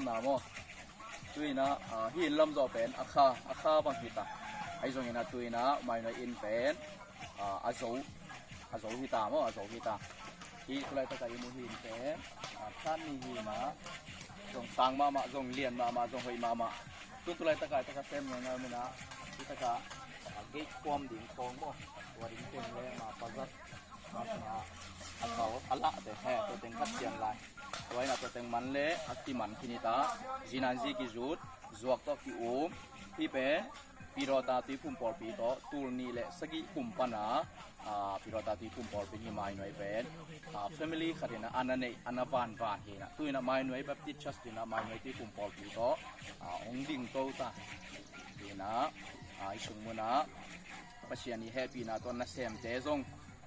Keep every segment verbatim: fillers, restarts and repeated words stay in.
Na maw. Tuina, ah, hi inn lam zawh pen a kha, a kha bang hi ta. Ahi zongin a tuina Mainoi inn pen, ah, a zo, a zo hi ta maw, a zo hi ta. Hi tulai taka i mu hi inn pen, ah, khan ni hi na, zong sang mahmah, zong lian mahmah, zong hoih mahmah. Tu tulai taka, taka sem ngaingai muna, hi taka, ah, gate kuam ding khawng maw, tua ding teng le ma pazat. A, a, a lah te, he, tua teng khat sian lai. Tua in a tua teng man le a kiman khin hi ta, zinan zi kizut, zuak tawh ki-um. Hi pen Pidawta Tuiphum pawlpi tawh tul nih le sagih kum pan a, a, Pidawta Tuiphum pawlpi hi Mainoi pen, a, family khat in a, a na neih, a na vanvan hi na. Tu in a Mainoi Baptist Church in a Mainoi Tuiphum pawlpi tawh, a, hong ding to ta. Hi na, a, i sung mun a Pasian i hehpihna tawh nasemte zong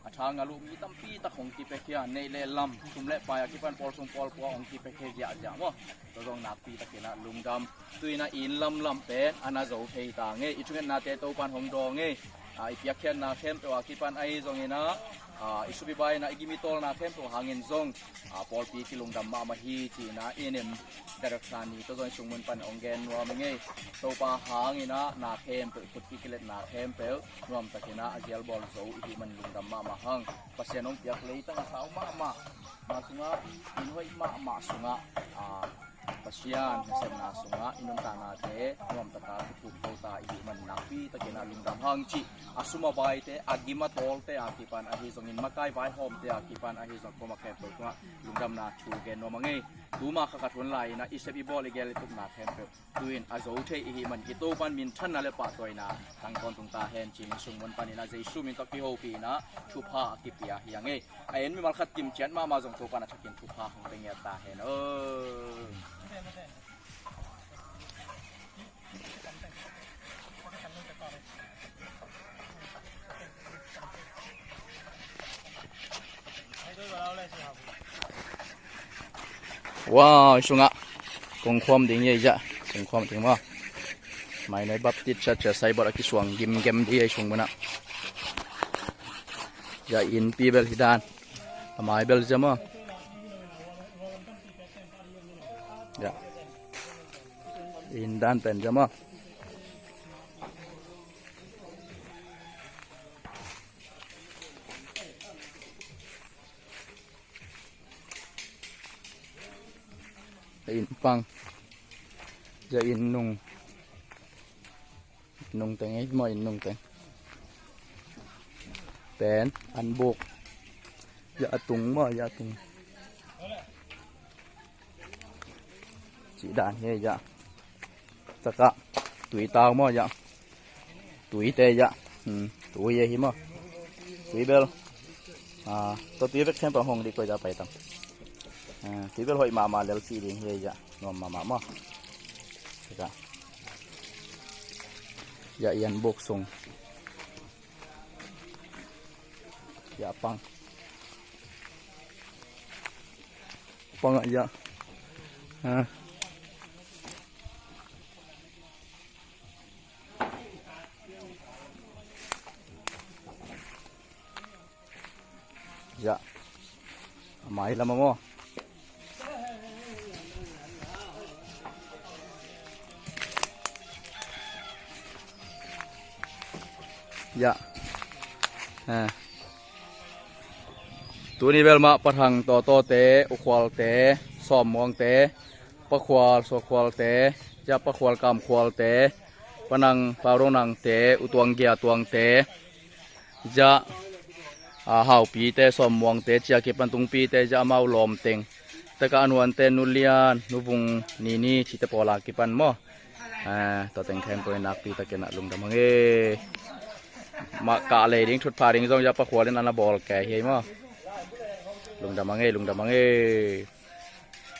a tha ngah uh mi tampi tak hong kipia khia, neih le lam, sum le pai a kipan pawl sung pawl pua hong kipia khia ziahziah maw. Tua zong nakpi takin a lungdam. Tuina inn lamlam pen a na zo thei ta ngei, i thungetnate Topan hong daw ngei. A, i piakkhiatna khempeuh a kipan ahi zongin a, a, i supibai in a i gimitawlna khempeuh hangin zong, a, pawlpi kilungdam mahmah hi ci-in a i nem Darak Sani tawh zong i sung mun pan hong gen nuam i ngei. Topa hangin a na khempeuh khut kikilet na khempeuh nuamtakin a a zial bawl zo i hih man lungdam mahmah hang. Pasian hong piak leitang a sau mahmah, mah sungah, inn hoih mahmah sungah, a, Pasian nasepna sungah i nuntaknate nuamtaka kithuk to ta i hih man nakpi takin a lungdam hang cih a sum a baite, a gim a tawlte a kipan ahi zongin makai vaihawmte a kipan ahi zong koma khempeuh tungah lungdamna thu gen nuam a ngei. Tuma kha khat hun lai-in a i sep i bawl i gel i tupna khempeuh tu-in a zo thei i hih man i Topan minthanna le pahtawina tang tawntung ta hen ci-in i sung mun panin a Jesu min tawh kihopih in a thupha a kipia hi a ngei. A en mimal khat kimciat mahmah zong Topan a thakin thupha hong pia ngiat ta hen. Oh. Wow, i sungah kong khuam ding hi ei zah, kong khuam ding maw. Mainoi Baptist Church a saibot a kisuang gimgem dih ei sung munah. Zah innpi bel hi dan. A mai bel zia maw. Zah. Inn dan pen zia maw. Inn pang. Zia inn nung. Nung teng ei maw, inn nung teng. Pen an buk. Zia a tung maw, zia a tung. Cih dan hi ei zah. Cakah tui tau maw zah. Tuite zah. Hmm, tui hi maw. Tui bel. Ah, tua tui vek khempeuh hong dik koi zah pai tam. Ah, tui bel hoih mahmah lel cih ding hi ei zah. Nuam mahmah maw. Cakah. Zah ian buk sung. Zah pang. Pang ah zah. Ha. Zah. A mai lam ah maw. Zah. Ha. Tuni bel mah Pa Thang Tawtawte, U Khualte, Sawm Muangte, Pa Khual Suak Khualte, zah Pa Khual Kam Khualte, Pa Nang Pau Dong Nangte, U Tuang Gia Tuangte, zah, a, Haupite, Sawm Muangte, ci a kipan Tungpite, zah amau lawmteng. Taka a nuante, Nu Lian, Nu Vung, Nini, cite pawl a kipan maw. A, tua teng khempeuh in nakpi takin a lungdam hang e. Mah kah lei ding, thutpha ding zong zah Pa Khual in a na bawl kei hi ei maw. Lungdam hang e, lungdam hang e.